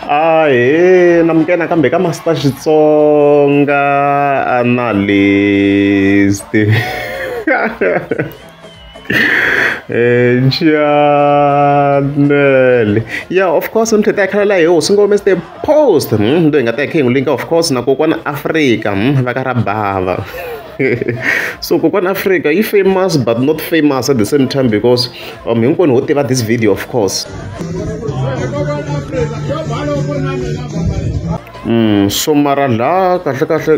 Ahee namukela nakambe ka Master Xitsonga Analyst. Channel. Yeah, of course, ni tlhela hi khala hi hosi ngome the post. Ndo hi nga ta hi kha hi n'wi linka of course na kokwana Africa, va ka Rabava. So kokwana Africa yi famous but not famous at the same time because hinkwenu ho tiva this video of course. So mara la kahle kahle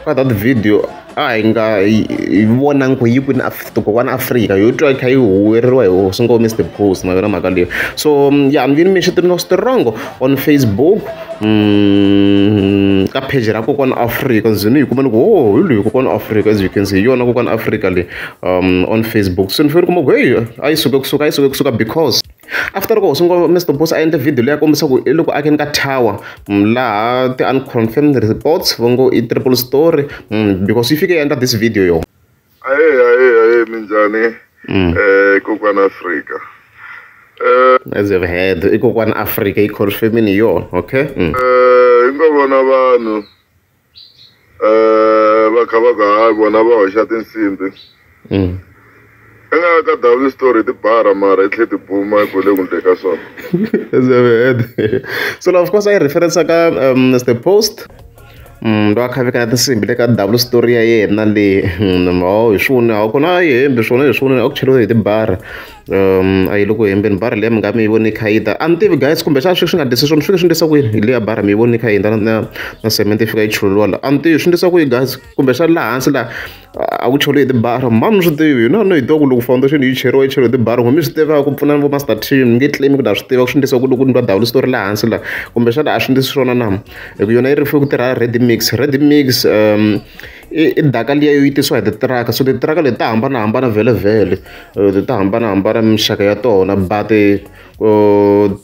ka that video a hi nga yi vonangi ku yi kwini kokwana Africa yo twa yi kha yi huweleriwa hi hosi ngome the post na yona mhaka leyi. So yeah, ni vini mi no strong on Facebook ka page ra kokwana Africa ndzi ni yi kuma ni ku oh hi loyi kokwana Africa, as you can see yona kokwana Africa leyi on Facebook. So ni fike ni kuma ku hey a yi suke kusuka a yi suke kusuka because after loko hosi ngome Mr Post a endle video leyi a kombisa ku i loko a keni ka tower laha ti unconfirmed reports va ngo i triple story because yi fike yi endla this video yo. Ahee ahee ahee minjhani kokwana Africa. As you've heard, i kokwana Africa yi confirmini yona, okay. Hi nga vona vanhu va kha va ku hayi vona va hoxa tinsimbhi. I nga ka double story tibara mara i tlhe ti buma ku le ku ndle ka swona. As you've heard. So of course I reference ka Mr Post. Ndo a kha veka na tinsimbhi le ka double story ya yena le oh hi swona a ku na yi hembi swona hi swona a ku cheriwe hi tibara a yi le ku hembeni bara liya mi nga mi yi voni kha yi ta a ni tivi guys kumbe xana swi nga ndlisi swona swi fike swi ndlisa ku yini hi liya bara mi yi voni kha yi na na cement yi fika yi chululiwa la a ni tivi swi ndlisa ku yini guys kumbe xana laha hansi laha a ku cheriwe hi tibara mani swi tivi hina no hi tiva ku loko foundation yi cheriwa yi cheriwe hi tibara kumbe mi swi tiva ku pfuna vo master team ni nge claim ku na swi tiva ku swi ndlisa ku loko ku ndliwa double story laha hansi laha kumbe xana a swi ndlisi swona na hi ku yona yi ri fike ku tirha ready mix ready mix i daka liya yo yi tisiwa hi titiraka so titiraka leti ta hambanahambana vhele ta hambanahambana mixaka ya tona but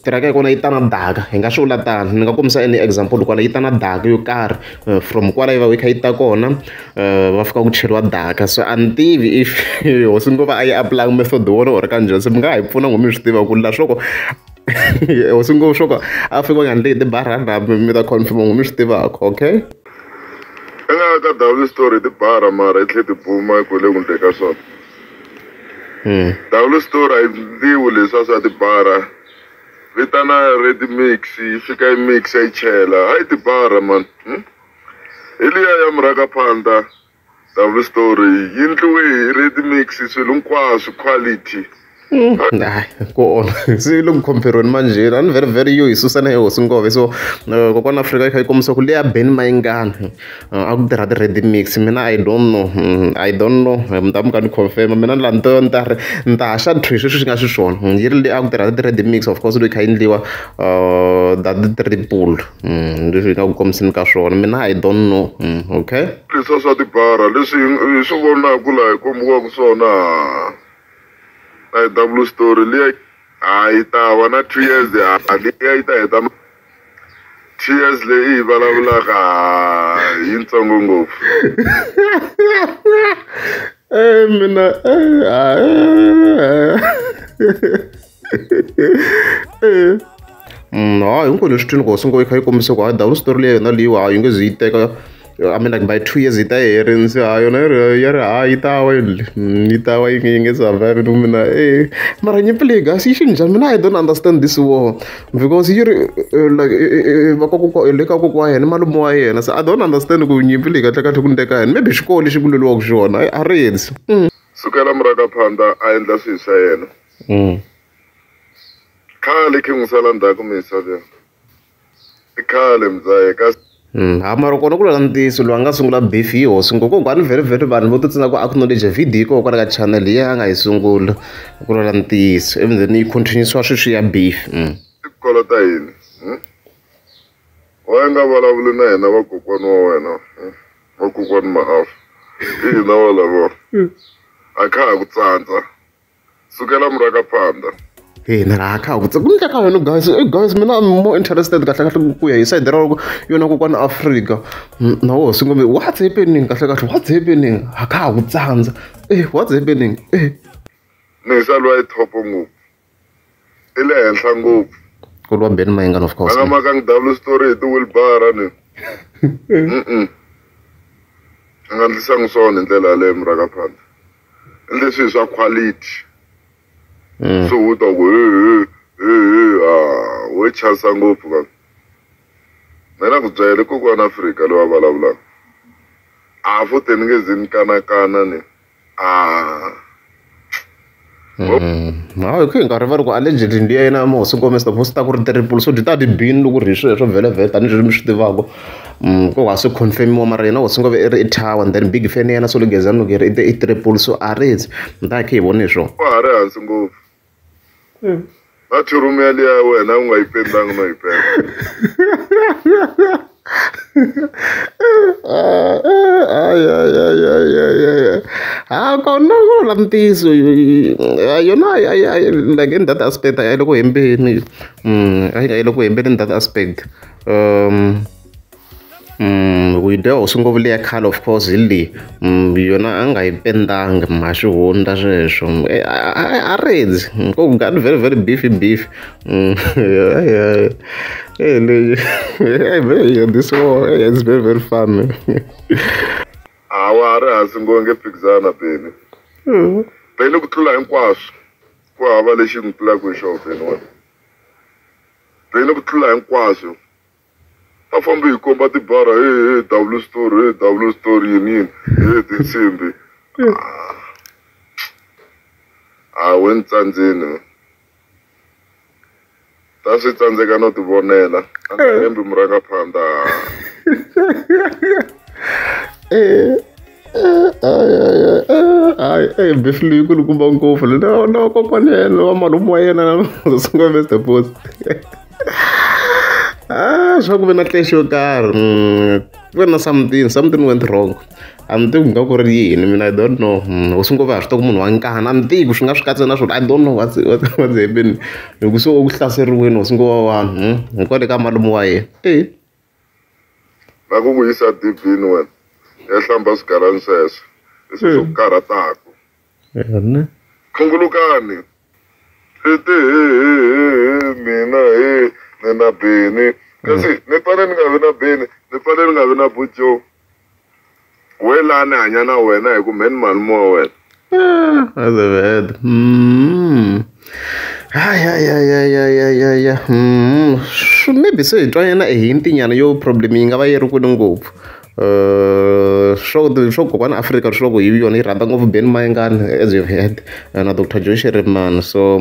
tiraka ya kona yi ta na daka hi nga swi vula tano ni nga kombisa any example kwala yi ta na daka yo karhi from kwala yi va yi kha yi ta kona va fika ku cheriwa daka so a ni tivi if hosi ngo va a yi apply method wona or ka njhani se mi nga ha yi pfuna ngo mi swi tiva ku la swo ku hosi ngo swo ku a fika nga ndli tibara la mi ta confirm ngo mi swi tivaka, okay. I nga ka double story tibara mara i tlhe ti buma ku le ku ndle ka swona. Double story a yi ndliwi leswiya swa tibara vitana ready mix yi fika yi mix yi chela hayi tibara man. Hi liya ya murhangaphandla double story yi ndliwe hi ready mix swilo hinkwaswo quality. Ku ona se le ku compare-weni manjheni a ni very very yo hi susa na hi hosi ngove so kokwana Africa yi kha yi kombisa ku leya Benny Mayengani a ku tirha ti-ready mix mina I don't know I don't know mi ta mi ka ni confirm mina la ni to ni ta ri ni ta haxa thwi sweswi swi nga xiswona yi ri leyi a ku tirha ti-ready mix of course leyi kha yi ndliwa that triple leswi hi nga ku kombiseni ka swona mina I don't know okay. Leswiya swa tibara leswi hi swi vonaka laha hi kombiwaka swona a double story liya a yi ta va na 2 years a liya yi ta heta 2 years leyi hi vulavulaka yitsongo ngopfu. Mina no hinkwenu swi twini ku hosi ngo yi kha yi kombisa ku hayi double story leyi yona leyiwa yi nge zi yi teka I mean like by 2 years yi ta herini se ha yona ya ri ha yi ta wa yi ta wa yi nge survive ni mina mara nyimpi leyi guys yi xi njhani mina I don't understand this war because yi ri like vakokwa le ka kokwa wa yena malume wa yena se I don't understand ku nyimpi leyi kahle kahle ku ndleka yini maybe xikolo lexi ku lweliwaka xona a ri endzi. Sukela murhangaphandla a endla swilo swa yena khale khe n'wi sala ndzhaku misa liya i khale mzaye ka. Ha mara kona ku lwela ntiyiso loyi a nga sungula beef hi hosi ngo kokwani very very vanhu vo titsina ku acknowledge video yi kona kwala ka channel hi yena a nga yi sungula ku lwela ntiyiso even then yi continue-isiwa sweswi ya beef. I kolota yini wa nga vulavuli na yena vakokwana wa wena vakokwana Maafa i hina walavo a kha ha ku tsandza sukela murhangaphandla. Hey, na kha ku ku ndleka yona guys guys mina I'm more interested kahle kahle ku ya hi side ra yona kokwana Africa na hosi ngome what's happening kahle kahle what's happening a kha ku tsandza what's happening ni hi saliwa yi thopo ngopfu i le henhla ngopfu. Ku lwa Benny Mayengani of course. A nga makangi double story hi ti-wheelbarrow ni. A nga endlisangi swona hi ndlela yaleyo murhangaphandle. Endle swilo swa quality. So u ta ku wo chasa ngopfu vanhu. Mina ku byela kokwana Afrika loyi a vulavulaka. A futhi ni nge zi ni kanakana ni. Hayi ku hi nkarhi va ri ku allegedly ndi ya yena Hosi Ngove Mr Post ta ku ri triple so byi ta ti bini loko ri hi sweswo vhele tanihileswi mi swi tivaka ku ha swi confirm-iwa mara yena Hosi Ngove i ri i tower and then big fan ya yena Solo Gezani loko yi ri i triple so a ri ni ta khe hi vone hi swona. Wa ha ri hansi ngopfu. Na two-room yaliya ya wena u nga yi pendanga no yi penda. Ha kona ku vula ntiyiso yona like in that aspect a yi le ku hembeni a yi le ku hembeni in that aspect ku yi dya Hosi Ngove leya khale of course hi leyi yona a nga yi pendanga ma swi hundza sweswo a rindzi ku nga ni very very beefy beef leyi this one it's very very fun. A wa ha ri hansi ngo nge phikizana Benny. Benny ku tlula hinkwaswo ku hava lexi n'wi tlulaka hi xona Benny wena. Benny ku tlula hinkwaswo a fambi hi komba tibara he double story he double story yini yini he tinsimbi. A we ni tsandzeni ta swi tsandzeka no tivonela a nga hembi murhangaphandla. Hayi beef leyi kulukumba ngopfu na kokwana yena wa malume wa yena na Hosi Ngove Mr Post. Swa ku ve na clash yo karhi ku ve na something went wrong. A ni tivi ku nga ku ri yini mina I don't know. Hosi Ngove ha swi tiva ku munhu wa nkani a ni tivi ku swi nga swi katsa na swona I don't know what's happening. Hi ku se u ku hlaseriweni Hosi Ngove wa vanhu hikwalaho ka malume wa yena. Va ku ku yisa dibini wena ya hlamba swigalani sweswo leswi swi ku karhataka. Khungulukani i ti he mina he ni na Benny kasi ni fanele ni nga vi na Benny ni fanele ni nga vi na Bujo. We laha ni hanya na wena hi ku mhe ni malume wa wena. Maybe se hi twa yena a hint nyana yo problem yi nga va yi ri kwini ngopfu. Swo kokwana Afrika swo ku hi yona yi rhandza ngopfu Benny Mayengani as you've heard na Dr Joe Shirimani so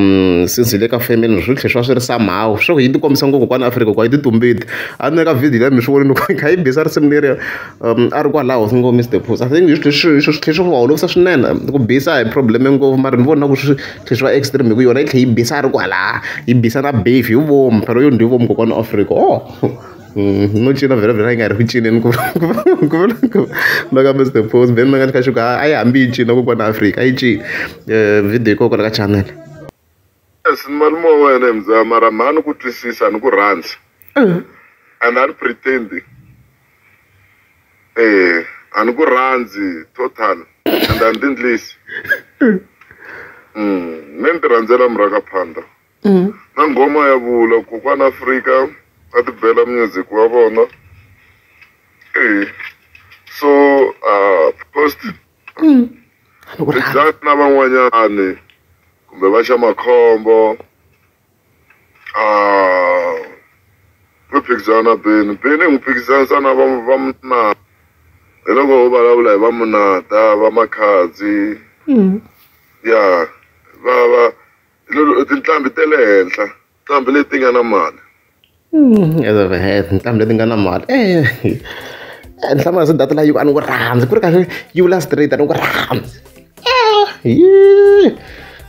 since hi le ka family swi tlhe swi va swi ri somehow swo ku yi tikombisa ngopfu kokwana Afrika ku a yi ti tumbeti. A ni ka video leyi mi swi vonile ku kha yi bisa risimu leriya a ri kwalaho Hosi Ngove Mr Post. I think swi tlhe swi holovisa swinene ku bisa hi problem ngopfu mara ni vona ku swi tlhe swi va extreme hi ku yona yi tlhe yi bisa a ri kwalaya yi bisa na beef hi vomu phela yo ndi vomu kokwana Afrika. No cina vhele vhele a yi nga ri ku cineni ku laka Mr Post Benny Mayengani kha xi ku a yi hambi yi cina kokwana Afrika a yi cini video yi kona kwala ka channel. Yes malume wa wena hi mzaya mara mhani ku twisisa ni ku rhandza. And a ni pretend. A ni ku rhandzi total and a ni tindlisi. Me ni ti rhandzela murhangaphandla. Na nghoma ya vula kokwana Afrika a ti bela music wa vona. So post na van'wanyani kumbe va xa makhombo ku phikizana Benny Benny n'wi phikizanisa na va Munata hi loko u vulavula hi va Munata va Makhadzi ya va va tinqambi ta le henhla tinqambi leti nga na mali. Tinqambi leti nga na mali nhlamulo se data la yi ku a ni ku rhandzi ku ri kahle yi vula straight a ni ku rhandzi.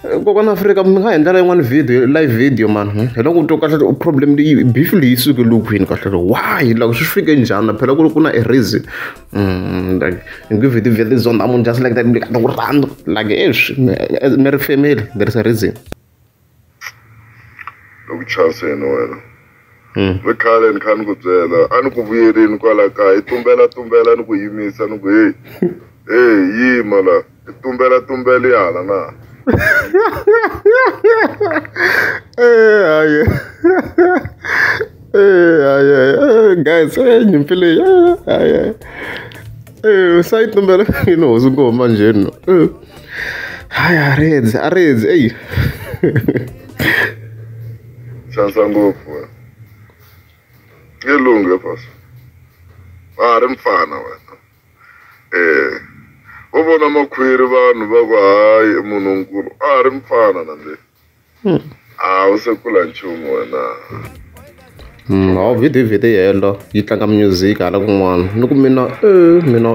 Kokwana Afrika mi nga endlela yin'wana video live video man hi loko u twa kahle problem leyi beef leyi suke loku kwini kahle why loko swi fike njhani phela ku ri ku na a reason like give it the zone I'm just like that ni ku rhandza like mi ri family there is a reason. Loko chance yena wena ri khale ni kha ni ku byela a ni ku vuyeleni kwala kaya i tumbela tumbela ni ku yimisa ni ku hey hey yima la i tumbela tumbela hala na. Hayi. Guys, nyimpi leyi sa yi tumbela yini hosi ngoma njheni hayi a redzi eyi xanisa ngopfu wena nge lunghe pasi a ri mfana wena wo vona makhwiri vanhu va ku hayi i munhu nkulu a ri mfana na le a wu se kula nchumu wena. Hawu video helo yi tlanga music hala kun'wana ni ku mina mina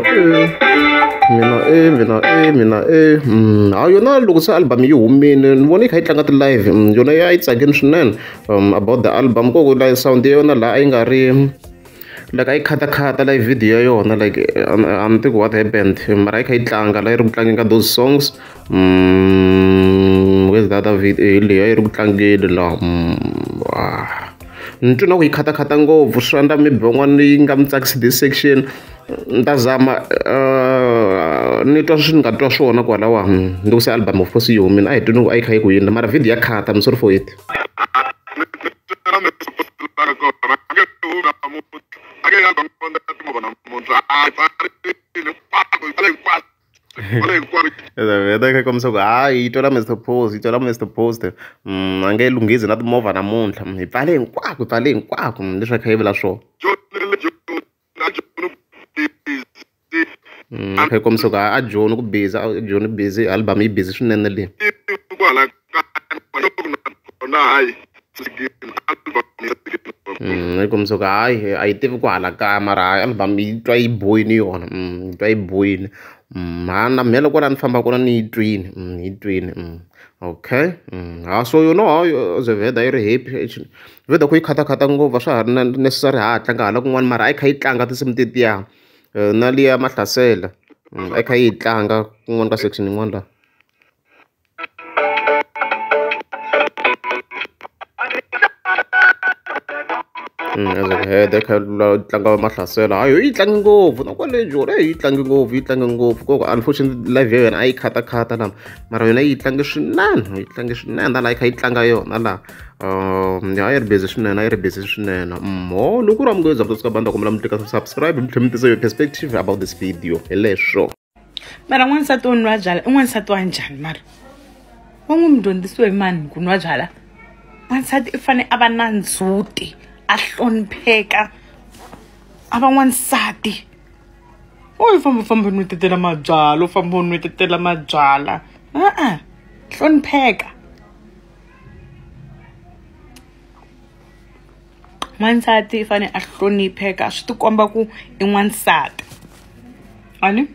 hawu yona loko se album yi humile ni vona yi kha yi tlanga ti-live yona ya yi tsakini swinene about the album ko ku la sound ya yona laha a yi nga ri like a yi khatakhata like video ya yona like a ni tivi what happened mara yi kha yi tlanga la yi ri ku tlangeni ka those songs where's the other video leyi a yi ri ku tlangeni laha ni twi na ku yi khatakhata ngopfu swi endla maybe van'wana yi nga mi tsakisi this section ni ta zama ni twa swi ni nga twa swona kwalawa loko se album of course yi humile a hi twi ni ku a yi kha yi ku yini mara video ya khata I'm sorry for it. Vheta kombisa ku hayi yi twela Mr Post yi twela Mr Post a nge lunghizi na timovha namuntlha hi pfale hinkwako hi pfale hinkwako leswi a kha yi vula swona a kha yi kombisa ku a Joni ku busy a Joni busy album yi busy swinene leyi. Yi kombisa ku hayi a yi tivi ku hala kaya mara hayi album yi twa yi bohile yona yi twa yi bohile ha na mhe loko la ni famba kona ni yi twini yi twini okay ha so yona ha Vheda yi ri happy Vheda ku yi khatakhata ngopfu a swa ha ri na necessary ha ha tlanga hala kun'wana mara a yi kha yi tlanga tinsimu tetiya na liya Mahlasela a yi kha yi tlanga kun'wana ka section yin'wana laha. As kha tlanga Mahlasela hayi yi tlangi ngopfu na kwale Joni yi tlangi ngopfu yi tlangi ngopfu koko unfortunately live ya yona a yi khatakhata la mara yona yi tlangi swinene yi tlangi swinene na laha yi kha yi tlanga yona laha a yi ri busy swinene a yi ri busy swinene mo loko ri amukela bya banda kombela mi tlika subscribe mi tlhela mi tisa your perspective about this video hi leswo. Mara n'wansati wo nwa byala i n'wansati wa njhani mara wa n'wi mi dyondzisiwe hi mani ku nwa byala n'wansati i fanele a va na ndzhuti a hlonipheka a va n'wansati u famba nwi tetela mabyala u famba nwi tetela mabyala a-a hlonipheka n'wansati i fanele a hlonipheka swi tikomba ku i n'wansati ani.